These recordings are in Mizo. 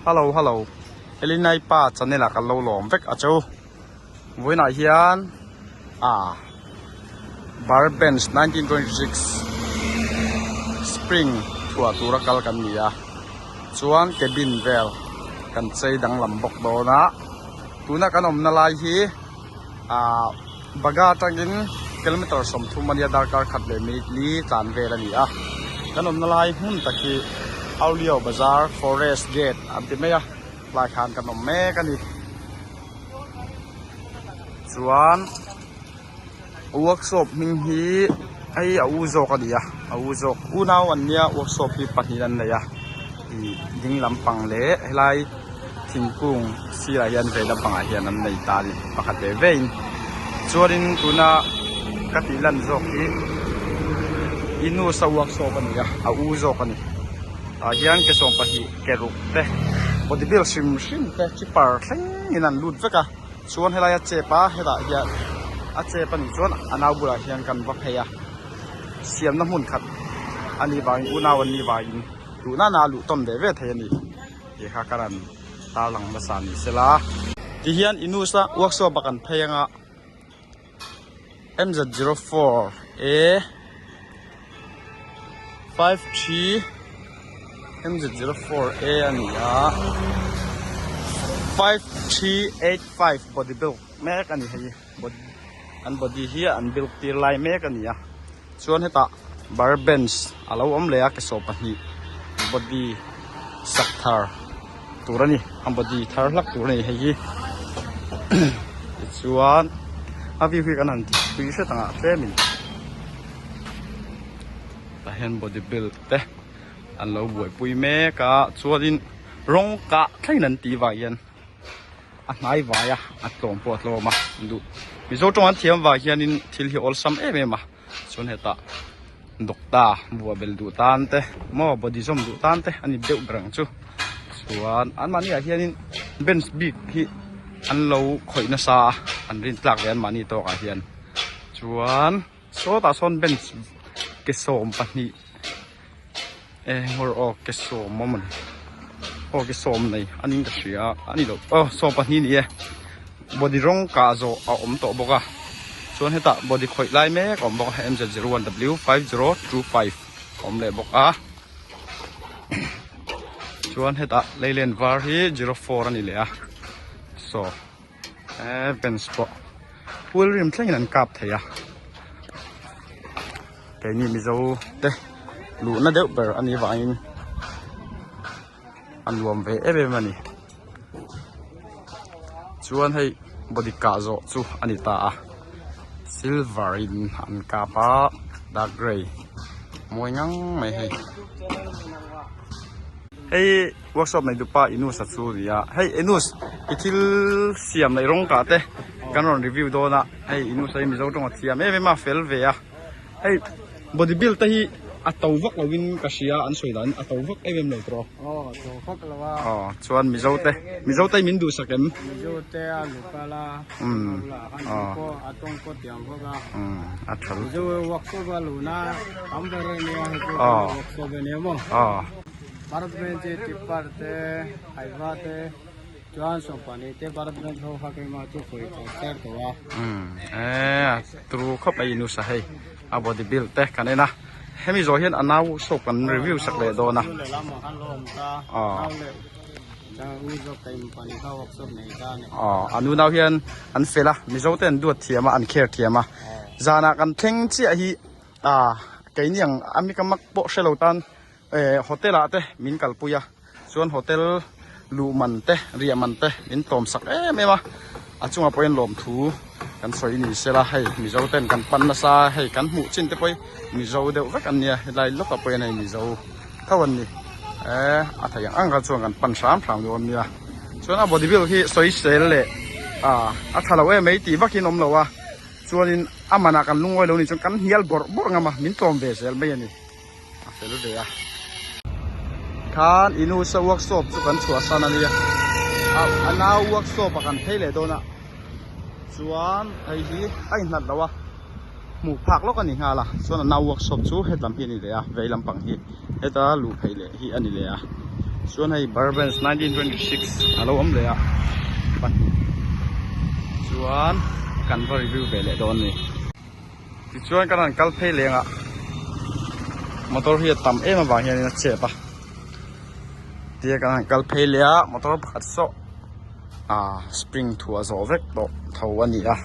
Hello hello Elinai pa channel ah kan lo lawm vek a chu vawiinah hian ah bar bench 1926 spring thuah tura kal kan ni a chuan cabin vel kan chei danglam bawk dawn a tuna kan awmna lai hi ah Baga atangin kilometer 30 ania darkar khat leh minute li tlan vel a ni a kan awmna lai hmun tak hi Aulio Bazar Forest Gate an ti mai a tlai khan kan awm mek a ni chuan workshop hming hi hei a u zawk a ni a a u zawk unau an nia workshop hi pahnih an nei a ih ding lampang leh helai thingkung sirah hian vei lampangah hian an nei ta a ni pakhat ve ve in chuanin tuna ka tih lan zawk hi Inusa workshop a ni a a u zawk a ni tah hian ke 12 ke ruk te body build hrim hrim te chipper thleng in an lut vek a chuan helai a chep a hetah hian a chep a nih chuan a nau bulah hian kan va phei a siamna hmun khat a nih vangin unau an nih vangin duh nana a luh tawn ve ve thei a ni tih kha ka rawn tarlang nasa ni sela. Tihian Inus a workshop a kan phei anga MZ04 A 53 MZ04 A a ni a 5385 body build mek a ni hei an body hi an build tir lai mek a ni a chuan hetah bar bench a lo awm leh a ke sawh pahnih body sak thar tur a ni a body thar hlak tur a ni hei hi tichuan a view hi kan han tih pui hret ang ah tlemin tah hian body build te an lo buaipui mek a chuanin rawng kah thlengin an tih vang hian a hnai vai a a tlawm pawh a tlawm a duh mizo tawng an thiam vang hianin thil hi awlsam em em a chuan hetah doctor buah bel duh tan te maw body zawm duh tan te a ni deuh ber ang chu chuan anmahni ah hianin bench bik hi an lo khawih nasa a an rin tlak ve anmahni tawk ah hian chuan sawtah sawn bench ke 12. Eng aw ke sawm a mawni aw ke sawm nei a ning ka hria a ni loh aw 12 ni e body rawng kah zawh a awm tawh bawk a chuan hetah body khawih lai mek a awm bawk a M Z 01 W 5025 a awm leh bawk a chuan hetah leilen var hi 04 a ni leh a saw eh bench pawh phul rim thlengin an kap thei a. Keini Mizo te luhna deuh ber a nih vangin a nuam ve em em a ni. Chuan hei body kah zawh chu a ni ta a silver in an kap a dark grey mawi ngang mai hei. Hei workshop nei dupa Inus a chu a ni a hei Inus i thil siam leh rawng kah te kan rawn review dawn a hei Inus a hi Mizo tawng a thiam em em a fel ve a hei body build te hi a to vak lo in ka hria an sawi dan a to vak em em lo tawh aw to vak lo a aw chuan Mizo te Mizo te min duhsak em Mizo te a local a aw a tawng pawh tiang vak a a tha Mizo workshop a luna tam ber a nia hei chu workshop a nia maw aw Bharat Benz te tipper te Hyva te chuan sawmpani te Bharat Benz ho kha keimah chu khawi tawh ser tawh a. Umm eh tru khawp mai inu sa hei a body build te kan en a hemi zawh hian a nau soap kan review sak leh dawn a. Aw aw a nu nau hian an fel a mizo te an duat thiam a an care thiam a zanah kan thleng chiah hi ah keini ang a mi ka mak pawh hre lo tan. Eh hotel ah te min kalpui a chuan hotel luh man te riah man te min tlawm sak em em a a chungah pawhin lawmthu kan sawi ni sela hei mizo ten kan pan nasa hei kan hmuh chin te pawh mizo deuh vek an nia helai lawkah pawh hian hei mizo tho an ni eh a theih ang ang kha chuan kan pan hram hram dawn nia chuan a body build hi sawi sel leh ah a tha lo em mai tih vakin awm lo a chuanin a manah kan lungawi lo ni chuan kan hnial bawrh bawrh ngam a min tlawm ve zel mai a ni. a fel ve a khan inusa workshop chu kan chhuah san a nia a nau workshop a kan phei leh dawn a chuan hei hi a inhlat lo a hmuh phak lawk a ni nghal a chuan a nau workshop chu hetlam hi a ni leh a vei lampang hi heta luh phei leh hi a ni leh a. Chuan hei Brabants 1926 a lo awm leh a pahnih chuan kan va review ve leh dawn a ni. Tichuan kan han kal phei leng a motor hi a tam em avang hianin a chep a tia kan han kal phei leh a motor pakhat saw ah spring thuah zawh vek tawh tho a ni a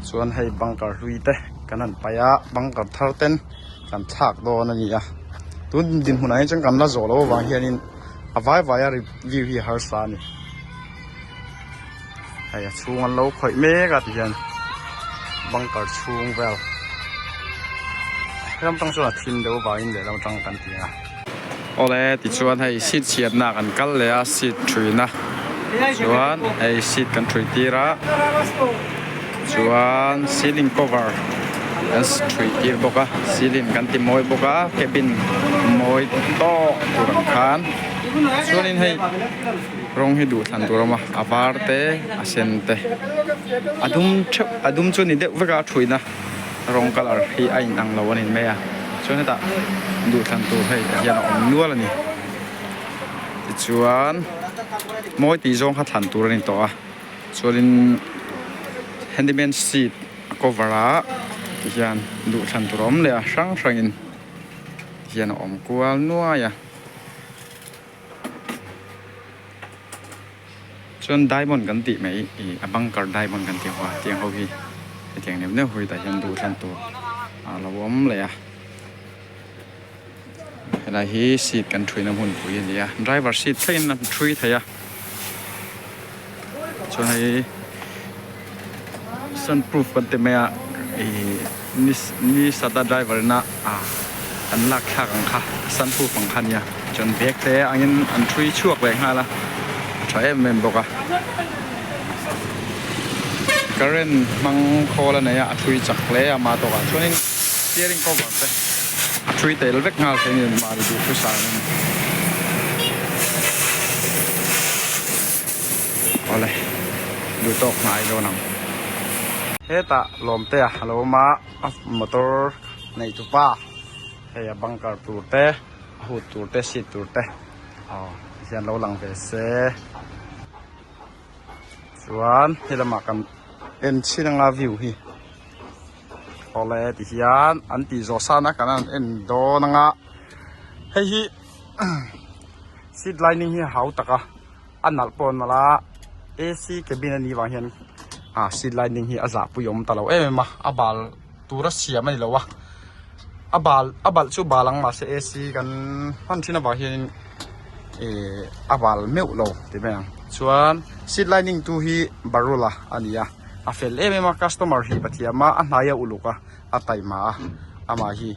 chuan hei bunker hlui te kan han paih a bunker thar ten kan thlak dawn a ni a tun dinhmunah hian chuan kan la zawh loh avang hianin a vai vai a review hi a harsa a ni hei a chhung an lo khawih mek a tihian bunker chhung vel helam tang chuan a thim deuh avangin lehlam atang kan ti a awle tichuan hei seat chhiatna kan kal leh a seat thuina chuan hei seat kan thui tir a chuan ceiling cover kan thui tir bawk a ceiling kan ti mawi bawk a cabin mawi tawk tur ang khan chuanin hei rawng hi duh thlan tur a awm a a var te a sen te a dum theuh a dum chu ni deuh vek a a thuina rawng colour hi a in ang lo a ni mai a chuan hetah duh thlan tur hei ti hian a awm nual a ni tichuan mawi tih zawng kha thlan tur a ni tawh a chuanin handyman seat a cover a ti hian duh thlan tur a awm leh a hrang hrangin ti hian a awm kual nuai a. Chuan diamond kan tih mai ih a bunker diamond kan tih ho a tiang ho hi hetiang neuh neuh ho hi tah hian duh thlan tur a lo awm leh a helai hi seat kan thuina hmunpui a ni a driver seat thlengin an thui thei a chuan hei sunproof kan ti mai a ih ni sata driver ina ah an lak thlak ang kha sunproof ang kha a nia chuan bag te angin an thui chhuak leh nghal a a tha em em bawk a current hmang khawl a nei a a thui chak hle a ama tawkah chuanin steering cover te a thui tel vek nghal thei a ni mahni duhthusam a ni. Awle duh tawk hnai dawn ang. Hetah lawmte a lo awm a a motor neih tu pa hei a bunker tur te a hut tur te seat tur te aw hian lo lang ve se chuan helamah kan en chhin anga view hi awle ti hian an tih zawh san a kan han en dawn anga hei hi seat lining hi a hau tak a. A nalh pawh a nalh a ac cabin a nih vang hian ah seat lining hi a zahpui awm ta lo em em a a bal tura siam a ni lo a a bal a balh chu bal ang mahse ac kan hman thin avang hianin ihh a bal meuh lo ti mai ang chuan seat lining tu hi barula a ni a a fel em em a customer hi pathiam a a hnai a uluk a a taima a amah hi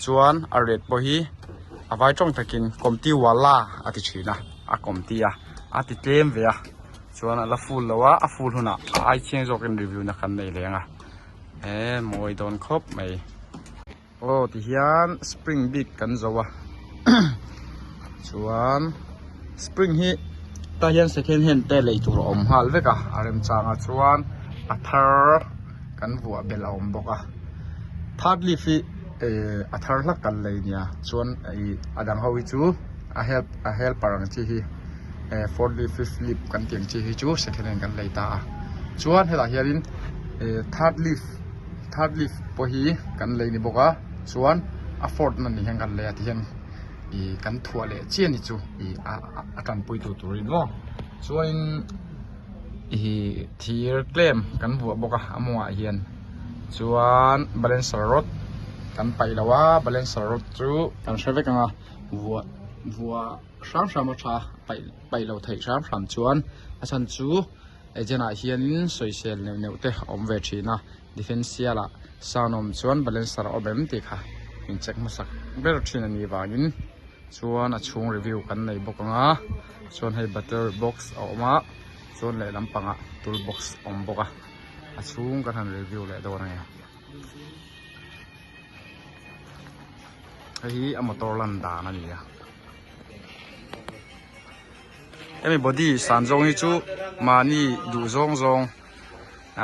chuan a rate pawh hi a vai tawng takin kawmti wala a ti thin a a kawmti a a ti tlem ve a chuan a la full lo a a full hunah a ai chiang zawkin review na kan nei leng a he mawi dawn khawp mai aw ti hian spring bik kan zo a chuan spring hi tah hian second hand te lei tur a awm nghal vek a a remchangah chuan a thar kan vuah belh a awm bawk a third leaf hi ehh a thar hlak kan lei nia chuan ih a dang ho hi chu a help a helper ang chi hi ehh fourth leaf fifth leaf kan tih ang chi hi chu second hand kan lei ta a chuan hetah hianin ehh third leaf third leaf pawh hi kan lei ni bawk a chuan a fourth na ni hian kan lei a tihian ih kan thuah leh chiah ni chu ih a a tanpui tu turin maw chuanin. Ihh thir tlem kan vuah bawk a a mawngah hian chuan balancer rod kan paih lo a balancer rod chu kan hre vek ang a vuah vuah hram hram a tha paih paih loh theih hram hram chuan a chhan chu agent ah hianin sawisel neuh neuh te a awm ve thin a differential ah sound a awm chuan balancer a awm em tih kha in check hmasak ber thin a nih vangin chuan a chhung review kan nei bawk ang a chuan hei battery box a awm a chuan lehlam pangah tool box a awm bawk a a chhung kan han review leh dawn a ni hei hi a motor lan dan a ni a hemi body san zawng hi chu mahni duh zawng zawng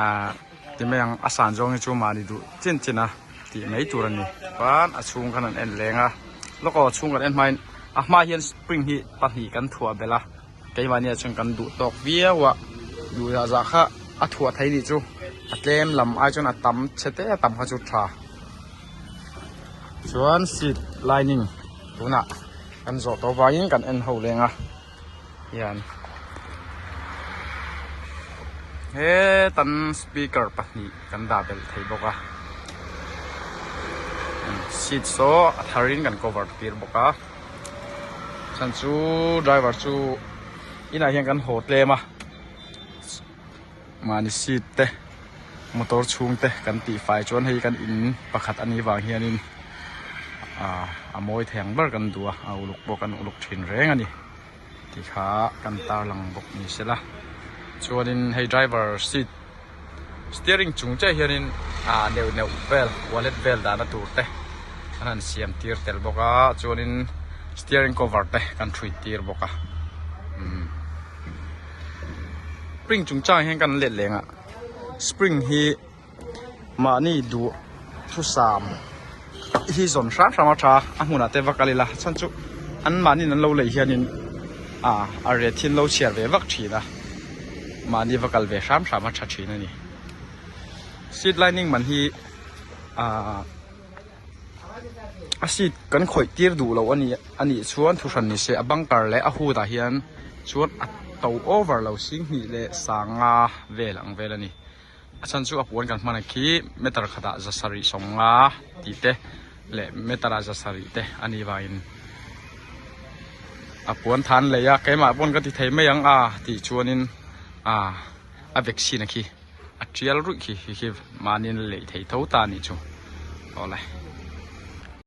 ahh ti mai ang a san zawng hi chu mahni duh chin chin a tih mai tur a ni chuan a chhung khan an en leng a lawk aw a chhung kan en hmain. A hmaah hian spring hi pahnih kan thuah belh a keimahni ah chuan kan duh tawk viau a duh zah zah kha a thuah thei nih chu a tlem lam ai chuan a tam chhe te a tam kha chu tha chuan seat lining tunah kan zawh tawh vangin kan en ho leng a hian hetan speaker pahnih kan dah belh thei bawk a seat saw a thar in kan cover tir bawk a chhan chu driver chu inah hian kan haw tlem a mahni seat te motor chhung te kan tih fai chuan hei kan in pakhat anih vang hianin ah a mawi thei ang ber kan duh a a uluk pawh kan uluk thin reng a ni tih kha kan tarlang bawk ni sela chuanin hei driver seat steering chung chiah hianin ah neuh neuh vel wallet vel dahna tur te an han siam tir tel bawk a chuanin steering cover te kan ṭhuih tir bawk a umm. Spring chungchang hian kan let leng a spring hi mahni duh thusam hi zawn hram hram a tha a hmunah te va kal ila chhan chu an mahniin an lo lei hianin ah a ret hi an lo chhiar ve vak thin a mahni va kal ve hram hram a tha thin a ni seat lining man hi ah. A seat kan khawih tir duh loh a nih a nih chuan thuhran ni se a bunker leh a hood ah hian chuan a to over lo singhnih leh sanga vel ang vel a ni a chhan chu a puan kan hman ang khi meter khatah za sarih sawnga tih te leh meter ah za sarih te a nih vangin a puan than lei a keimah pawn ka ti thei mai ang a tih chuanin ah a vaccine a khi. A tial ruih khi khi khi mahni in a leih thei tho ta anih chu awle.